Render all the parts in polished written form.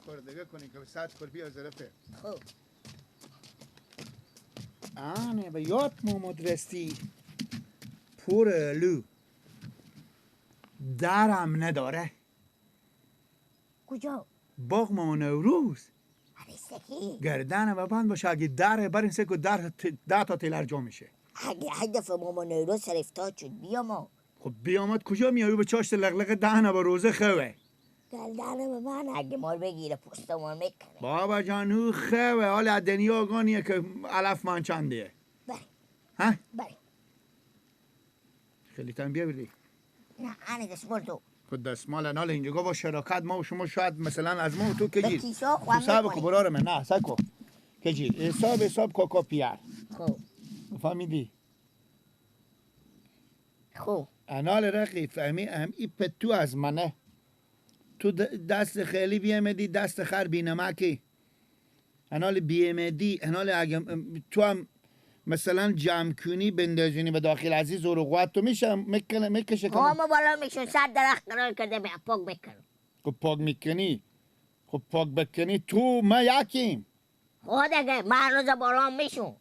کار دیگه کنی که 100 کار بیا ظرفه. خب آنه به یاد مدرستی پور لو درم نداره. کجا؟ باغ ماما نوروز. عرستکی گردن و بند باشه اگه در برین سکو در 10 تا تیلر جا میشه. اگه هدف ماما نوروز سرفتاد شد بیا ما. خب بیامد کجا میایی به چاشت لغلق دهنه با روزه خوه. گردن به من اگه مال بگیره پوست مال میکنه. بابا جان او خوه حال دنیا آگانیه که علف من چنده. بله. ها؟ بله. خیلی تن بیا بری. نه آنه دستمال تو. خود دستمال نال اینجا با شراکت ما و شما شاید مثلا از ما و تو که گیر. کیسا خواهم حساب کو برار من نه سکو. که گیر حساب حساب کاکا پیر. خب. فهمیدی؟ خب. انال رقی فهمی هم ای پتو از منه. تو دست خیلی بیامدی دست خر بینمکی. انال بیامدی انال اگه تو هم مثلا جمع کنی بندازونی به داخل عزیز و قوت تو میشه میکنه میکشه کنه. ما بالا میشون 100 درخت قرار کرده به پاک میکنم. خب پاک میکنی خب پاک بکنی تو ما یکیم. خب دیگه من روز بالا میشون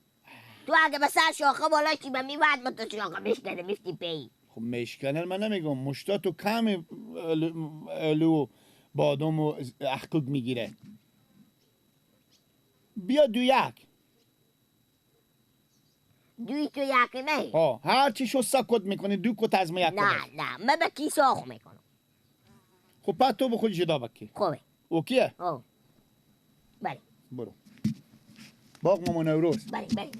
تو اگه به سر شاخه بالا چی به میبعد ما تو شاخه میشکنه میفتی پی. خب میشکنه من نمیگم مشتا تو کم الو بادام و احکوک میگیره. بیا دو یک دوی تو یکی ها هر چی شو سکوت میکنی دو کت از ما یک. نه نه من به کیسه آخ میکنم. خب بعد تو به خود جدا بکی. خوبه اوکیه؟ آه بله برو باغ ماما نوروز. بله بله.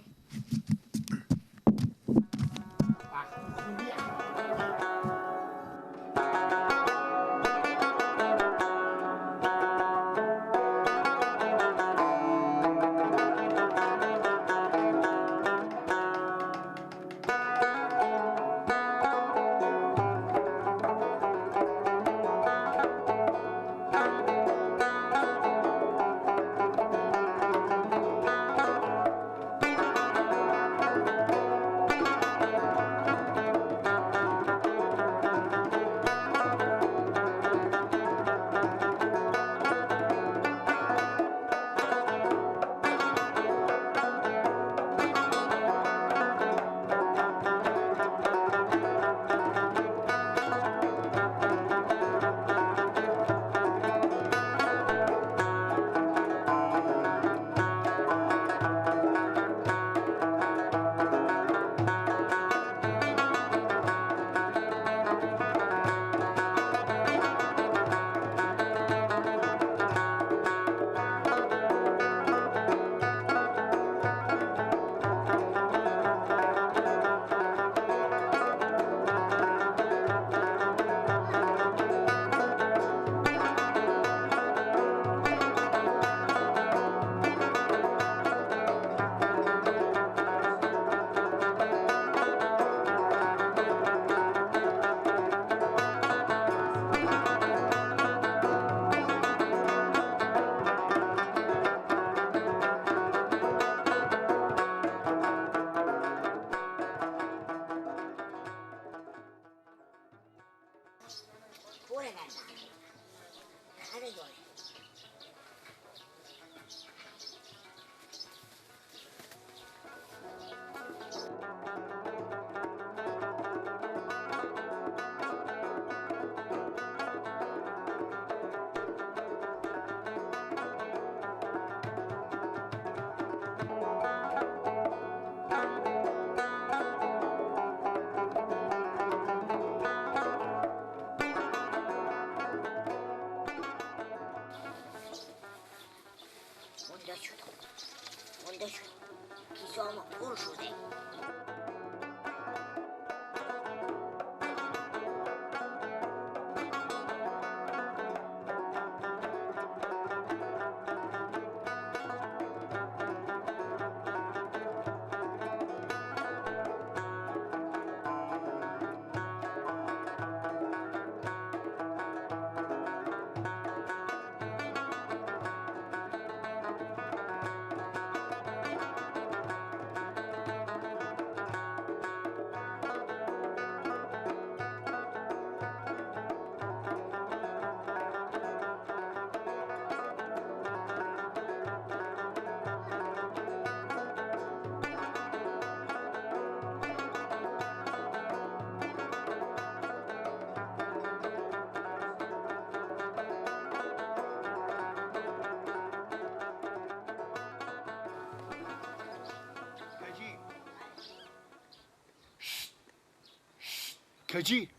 کجی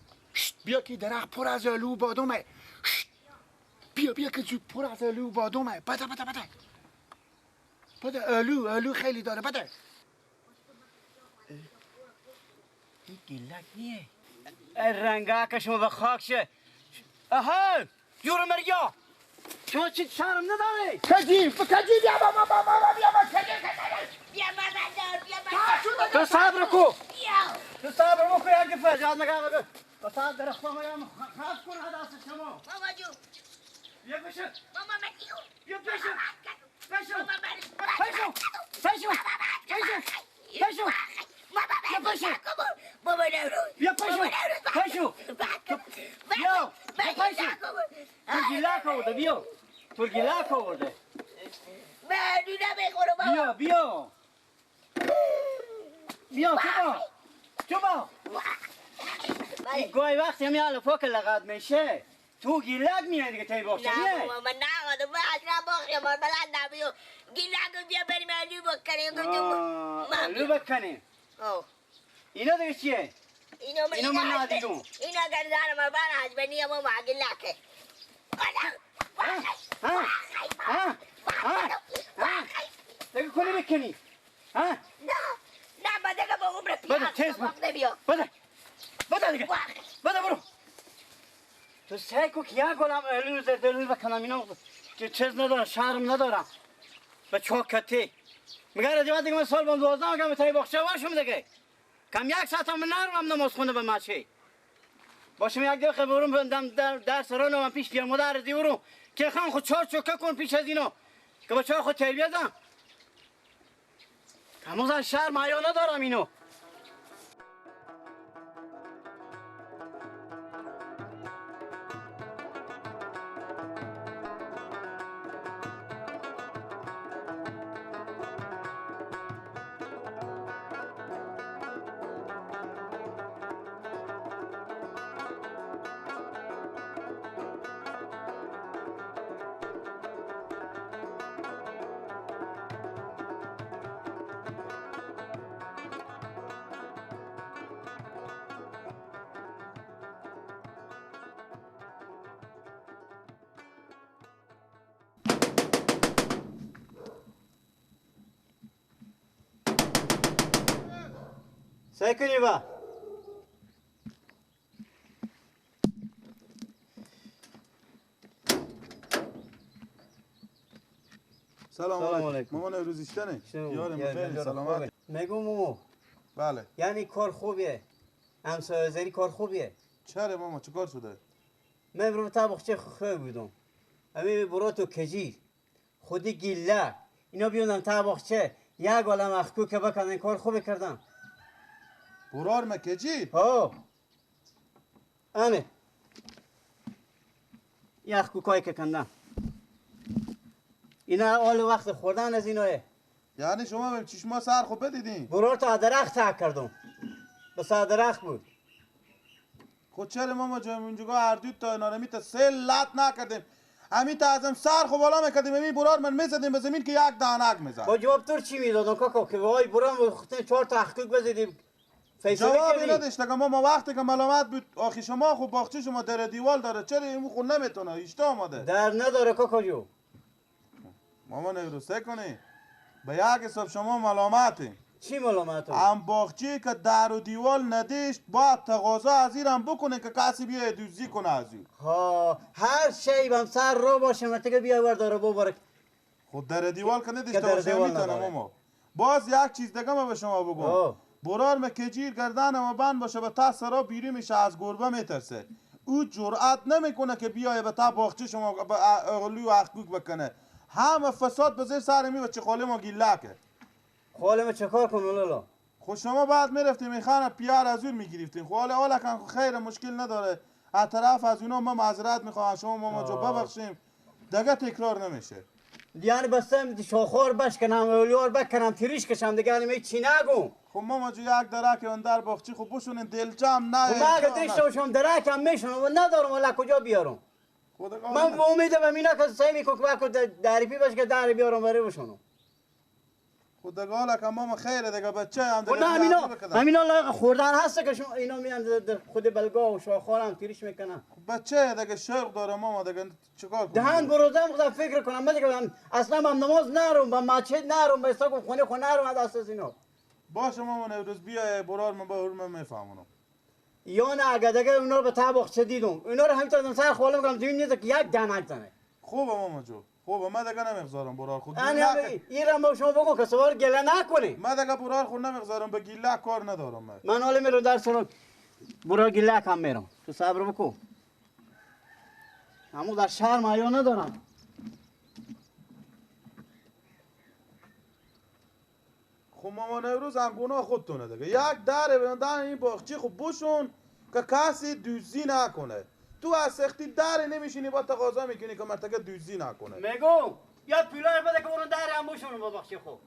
بیا که درخت پر از آلو بادومه. بیا بیا که پر از آلو بادومه. بده بده بده بده، آلو آلو خیلی داره، بده. این گلک نیه رنگه که شما به خاک شه. آها جور مرگا شما چی شرم نداری؟ کجی کجی بیا بابا بابا بیا بابا کجی بیا بابا بیا بابا. تو صبر کو، تو صبر کو یک فجاد نگاه بکن. تو درخت ما میام خاص کن دست شما. بابا جو بیا بشه. بابا متیو بیا بشه. بشه بشه بشه بشه بابا بشه. بابا نوروز بیا پشو پشو بیا پشو. تو گیلک آورده، بیا تو گیلک آورده. بیا بیا بیا تو با تو با گاهی وقتی همین الفا که لغت میشه تو گیلک میای دیگه تایی باخشه. نه بابا من نه من اصلا باخشه من بلد نبیو گیلک بیا بریم الو بکنیم. الو بکنیم. اینا دیگه چیه؟ اینو من ندیدم. اینا گردن من بر از بنی ما گیلکه. ها ها ها ها دیگه کنی بکنی. ها نه نه بده که با عمر بده تیز بده بده دیگه بده برو. تو سعی کن که یک گلم الو زردالو بکنم. اینا که چیز ندارم، شرم ندارم به چاکتی میگه دیگه دیگه من سال بام 12 میگم تای باغچه واشم دیگه کم یک ساعت هم نرم نماز خونده به مچه باشم یک دقیقه برم بندم درس رو من پیش بیام مادر دیورم که خان خود چهار چوکه کن پیش از اینا که بچه خود تربیت دم هنوز شرم حیا ندارم اینو. سعی کنی با سلام علیکم. مامان امروز ایشتنه یارم خیلی سلامت. میگم مامو بله یعنی کار خوبیه، همسایه زری کار خوبیه. چرا ماما چه کار شده؟ من برو تا بخچه خوب بودم امی برو تو کجی خودی گیله اینا بیونم تا بخچه یک عالم اخکو که بکنن کار خوبی کردم. برار مکجی؟ ها آنه یخ کوکای که کندم اینا آل وقت خوردن از ایناه. یعنی شما به چشما سر خوب بدیدین؟ برار تا درخت تک کردم به سر درخت بود. خود چرا ماما جان اونجا هر دو تا اینا تا سه لط نکردیم همین تا ازم سر خوب بالا میکردیم همین برار من میزدیم به زمین که یک دانک میزد. با جواب تو چی میدادم کاکا که وای برام چهار تا اخکوک بزدیم جوابی نداشت. که ما وقتی که ملامت بود آخی شما خب باغچه شما در دیوال داره چرا این خود نمیتونه ایشتا آماده در نداره کاکا جو. مامان نوروسه کنی به یک حساب شما ملامتی. چی ملامت؟ هم باغچه که در و دیوال نداشت باید تقاضا از ایران بکنه که کسی بیای دوزی کنه از او. ها هر شی بم سر رو باشه مرتکه بیا ورداره ببره. خود در دیوال که نداشته باشه میتونه ماما. باز یک چیز دیگه ما به شما بگم. برار مکجیر گردن ما بند باشه به تا سرا بیری میشه از گربه میترسه. او جرأت نمیکنه که بیای به تا باغچه شما اغلو و اخکوک بکنه. همه فساد به زیر سر می بچه خاله ما گیلکه. خاله ما چه کار کنم لالا؟ خب شما بعد میرفتیم این خانه پیار از اون میگرفتیم. خب حالا حالا کن خیر مشکل نداره. از طرف از اونا ما معذرت میخوام شما ماما جو ببخشیم. دیگه تکرار نمیشه. یعنی بستم شاخار بشکنم اولیار بکنم تیریش کشم دیگه یعنی چی نگم. خب ماما جو یک درک اون در باغچه خب بشونین دل جمع نه. خب من اگه داشته باشم درک هم میشونم و ندارم ولی کجا بیارم؟ من به امیدم اینا که سعی میکنم که دریپی باشه که در بیارم برای بشونم. خود دیگه حالا که ماما خیره دیگه بچه هم دیگه. نه همینا لایق خوردن هست که شما اینا میان در خود بلگاه و شاخار هم تیرش میکنن. بچه دیگه شوق داره ماما دیگه چیکار کنم؟ دهن بروزم خدا فکر کنم من دیگه اصلا من نماز نروم، با مسجد نروم، به حساب خونه خونه نروم از اساس اینا. باشه ماما نوروز بیا برار من با من میفهمونم. یا نه اگه دیگه اونا رو به طبق دیدم اونا رو همینطور سر خاله میکنم زمین نیست که یک دهنک زنه. خوبه ماما جو خوبه من دیگه نمیگذارم برار خود. این را ما شما بگو که سوار گله نکنی. من دیگه برار خود نمیگذارم به گله کار ندارم من. من حالا میرم در سر برار گله هم میرم. تو صبر بکن. همون در شهر مایا ندارم. خب ماما نوروز هم گناه خودتونه دیگه. یک در بندن این باغچه خب بشون که کسی دوزی نکنه. تو از سختی در نمیشینی با تقاضا میکنی که مرتکه دوزی نکنه. میگم یا پولای بده که برون در هم بشونه با باغچه خوب.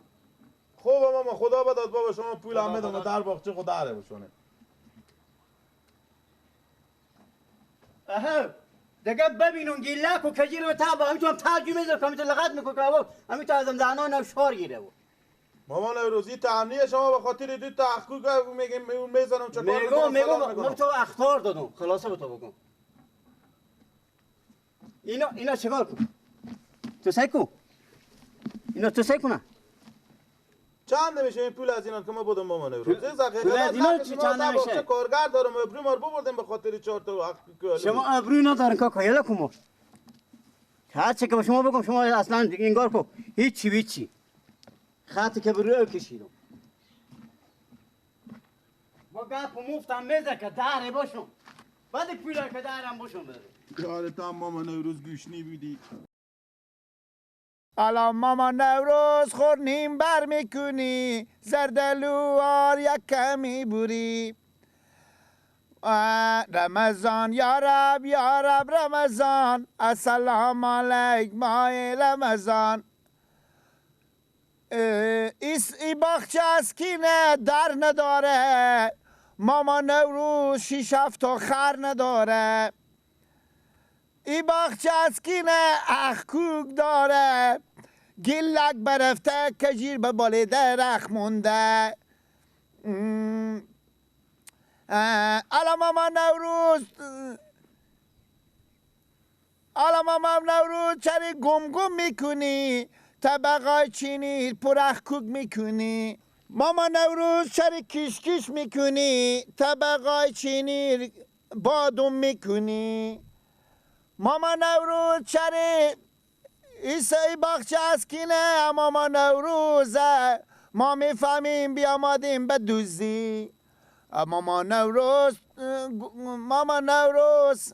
خوب ماما خدا بداد بابا شما پول هم بدم در باغچه خود در بشونه. آها دیگه ببینون گیلک و کجی رو تا با همینطور ترجمه میذارم که لغت میکنه که همینطور ازم دهنا شار گیره بود. مامان نوروزی تامنیه شما به خاطر دو تا اخکوک میگم میزنم چه کار میگم میگم تو اخطار دادم خلاصه به تو بگم اینا چیکار کن تو سعی کن اینا تو سعی کنه چند میشه این پول از اینا که ما بودم مامان نوروز پول از اینا چند میشه کارگر دارم ابرو ما ببردیم به خاطر چهار تا اخکوک. شما ابرو ندارن کاکا یلا کومو هر چه که شما بگم شما اصلا انگار کو هیچی هیچی خطی که بروی کشیدم با گپ و مفتم میزه که دره باشم بعد پیلای که درم باشم بده یارتم ماما نوروز گوشنی بودی. الان ماما نوروز خورنیم بر میکنی زردلوار یک کمی بوری رمضان یا رب یا رب رمضان السلام علیک ماه رمضان. ای باغچه از کینه در نداره ماما نوروز شیش هفت تا خر نداره. ای باغچه از کینه اخکوک داره گلک برفته کجیر به بالای درخت مونده. الا ماما نوروز الا ماما نوروز چرا گم گم میکنی طبقای چینی پر اخکوک میکنی. ماما نوروز چرا کش کش میکنی طبقای چینی بادوم میکنی. ماما نوروز چرا ایسای باغچه از کینه ماما نوروزه ما میفهمیم بیامدیم به دوزی. ماما نوروز ماما نوروز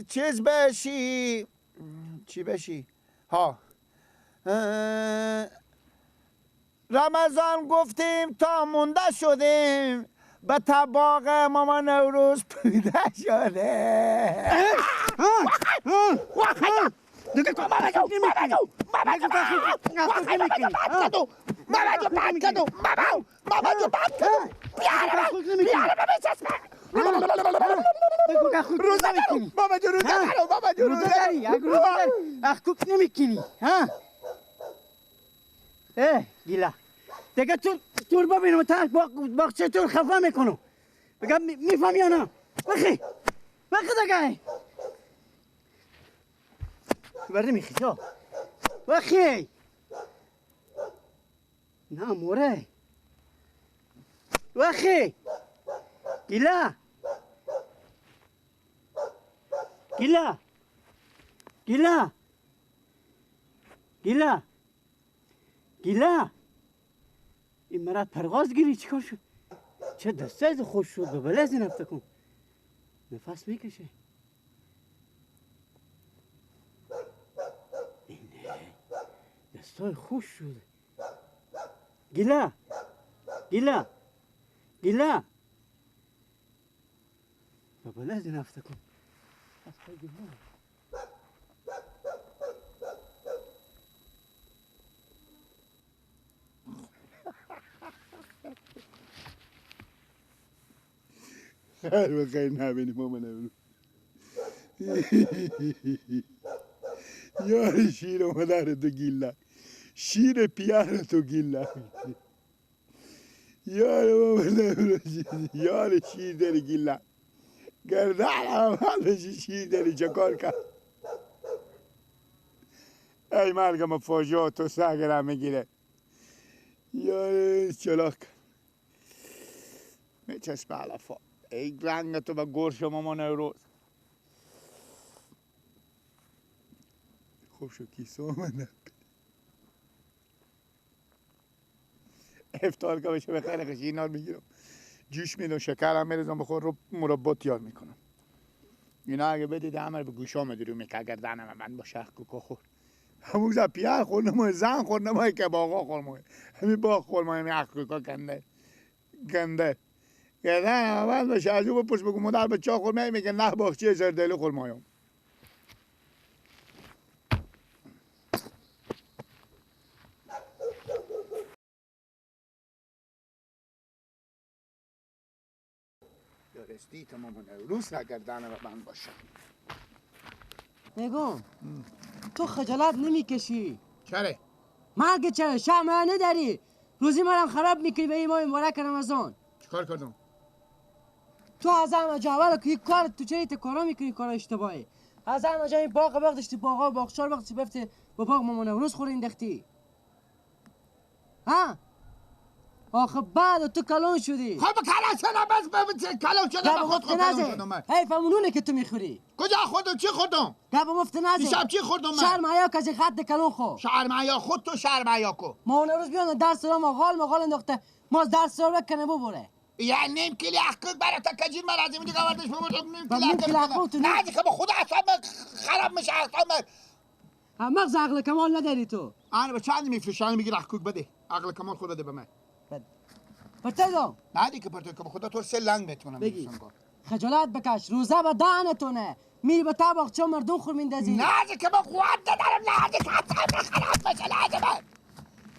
چیز بشی چی بشی ها رمضان گفتیم تا مونده شدیم به طباق ماما نوروز پیدا شده. اخکوک نمیکنی ها؟ اه گیلا دیگه تو ببینم تا باغچه تو خفه میکنم بگم میفهمی یا نه؟ بخی بخی دیگه برده میخی تو بخی نه موره بخی گیلا گیلا گیلا گیلا گیلا این مرد پرواز گیری چیکار شد؟ چه دسته از خوش شد به بلز این هفته کن نفس میکشه اینه دستای خوش شد. گیلا گیلا گیلا به بلز این هفته کن خیر بخیر نبینی ماما نوروز یار شیر مادر تو گیلک شیر پیار تو گیلا یار بابا یار شیر داری گیلا گردن هم شیر داری چکار کرد ای مرگ مفاجات تو سگرم میگیره یار چلاک میچسبه علفا ای رنگ تو به گرش مامان روز خوب شو کیسه آمده افطار که بشه به خیر خشی اینا رو میگیرم جوش میدم شکرم میرزم بخور رو مربا تیار میکنم اینا اگه بدید همه به گوشا میدورو میکه گردنم من باشه کوکا خور همون زن پیار خور نمای زن خور نمای که باقا خور مای همین باغ خور مای همین کوکا کنده گنده گردنم اول باشه از او بپرس بگو مادر به چا خور مای میگه نه باغچه زردالو خور مایم رستی تمام روز را گردن بند باشه. میگم تو خجالت نمیکشی. چرا؟ مرگ چرا؟ شرم نداری؟ روزی مرم خراب میکنی به این ماه مبارک رمضان. چیکار کردم؟ تو از همه جا اول که کار تو چه کارا میکنی کار اشتباهی. از همه جا این باغ باغ داشتی باغا باغچار باغ بفتی با باغ مامان روز خورین دختی. ها؟ آخه بعد تو کلون شدی. خب کلون شدم بس کلون شدم خود خود کلون شدم من. حیف همونونه که تو میخوری. کجا خوردم چی خوردم؟ گپ مفت نزن. دیشب چی خوردم من؟ شرم حیا که خط کلون خو. شرم حیا خود تو شرم حیا کو. ما اون روز بیان درس را مغال مغال انداخته ما درس را بکنه ببره. یعنی نیم کیلو احقاق برای تکجیر من از این دیگه آوردش ببرد نیم کیلو احقاق. نه دیگه با خدا اعصاب خراب میشه اعصاب. مغز عقل کمال نداری تو. انا به چند میفروشم میگی احقاق بده. عقل کمال خود بده به من. پرتدم نه دیگه پرتو که خدا تو سه لنگ میتونم بگی خجالت بکش روزه به دهنتونه میری به طبق چه مردم خور میندازی. نه که من قوت ندارم نه که اعصابم خراب میشه لازمه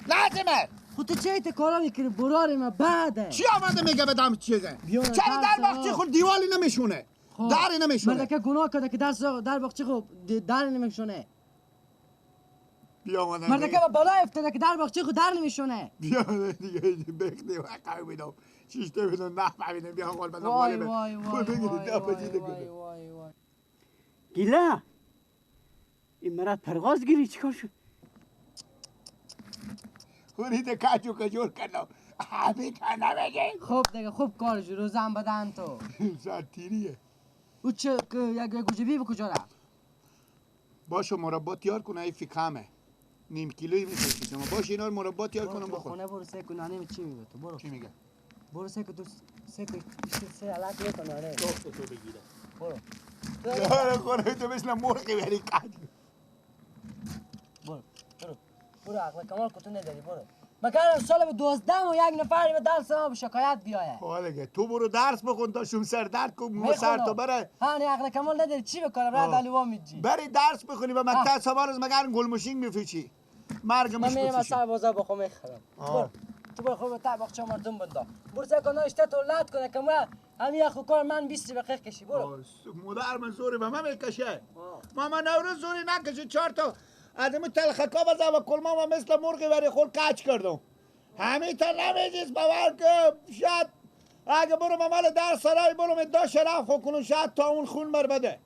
لازمه. خود تو چه کارا میکنی برار ما بعده چی آمده میگه بدم چیزه چرا در باغچه خود دیوالی نمیشونه در نمیشونه مردکه گناه کرده که در باغچه خود در نمیشونه. بیا آمدن مردکه به بالا افتاده که در باغچه خود در نمیشونه. بیا دیگه بختی و قوی شیشته بدون نه فهمیدم بیا قول بدم وای وای وای وای وای وای گیله این مرد پرغاز گیری چیکار شد؟ خورید کجو کجور کردم همین تا نمیگی. خوب دیگه خوب کارش روزم بدن تو سر تیریه او چه یک گوجه بی کجا رفت؟ باشو مربا تیار کنه ای فکامه نیم کیلویی میفروشی شما باش اینا رو مربا تیار کنم بخور. خونه برو سه کن نیم چی میگه تو برو چی میگه؟ برو سه کن تو سه کن سه علت میکنه آره تو بگیره برو یار خونه تو مثل مرغی بری کج برو برو برو عقل کمال کتو نداری برو مگر سال 12 و یک نفر به درس ما به شکایت بیایه. حالا تو برو درس بخون تا شوم سر درد کن مو سر تو بره. ها نه عقل کمال نداری چی بکنم راه دلوا میجی بری درس بخونی به مکتب سوار از مگر گل ماشین میفروشی مرگ من میرم از سر بازار بخوام میخرم. برو تو برو خود تا باغچه مردم بندا برو سر کنه اشته تو لات کنه که ما همین یخو کار من 20 دقیقه کشی برو. مادر من زوری به من میکشه. ماما نوروز زوری نکشه 4 تا از این تلخکا بزن و کلما و مثل مرغی برای خود کچ کردم همین تا نمیجیز باور که شاید اگه برو ممال در سرای برو می داشت رفت خو کنم شاید تا اون خون بر بده.